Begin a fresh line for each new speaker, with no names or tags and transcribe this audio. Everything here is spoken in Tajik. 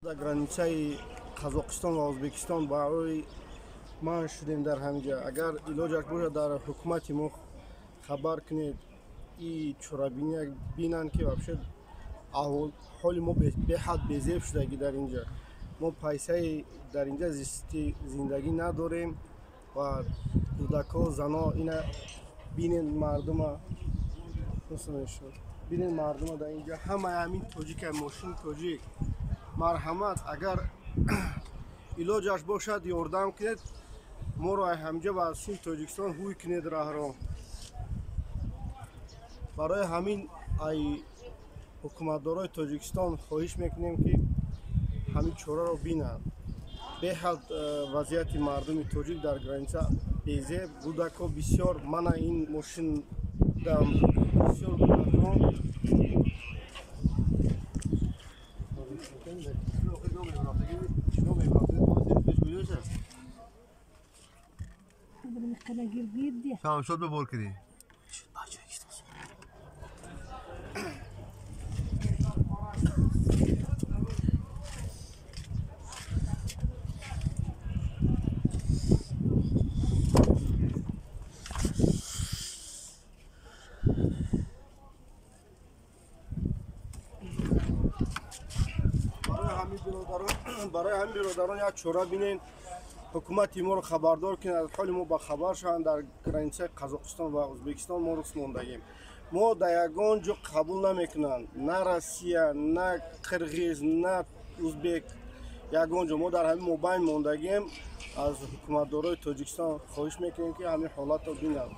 Дар границаи Қазоқистон ва Ӯзбекистон барои ман шудем дар ҳаминҷа. Агар илоҷаш бошад, дар ҳукумати мо хабар кунед, и чорабиния бинанд, ки вообще ҳоли мо беҳад безеб шудагӣ дар инҷа. Мо пайсаи дар инҷа зисти зиндагӣ надорем ва кӯдакҳо, зано, ина бинед мардума, бинед мардума дар инҷа, ҳамаи ҳамин тоҷика, мошини тоҷик. Марҳамат, агар илоҷаш бошад, ёрдам кунед моро, ҳаминҷа ба сӯи Тоҷикистон ҳуй кунед раҳро. Барои ҳамин ай ҳукуматдорои Тоҷикистон хоҳиш мекунем, ки ҳамин чораро бинанд. Беҳад вазъияти мардуми тоҷик дар граница безеб, кӯдакҳо бисёр, мана ин мошин бисёр кӯдакҳо.
شد ببر کردی.
Барои ҳамин биродарон як чора бинед, ҳукумати моро хабардор кунед, аз ҳоли мо бахабар шаванд. Дар границаи Қазоқистон ва Ӯзбекистон мо рус мондагем. Мо дар ягон ҷо қабул намекунанд, на Россия, на Қирғиз, на узбек, ягон ҷо. Мо дар ҳамин мобайн мондагем. Аз ҳукуматдорои Тоҷикистон хоҳиш мекунем, ки ҳамин ҳолатро бинанд.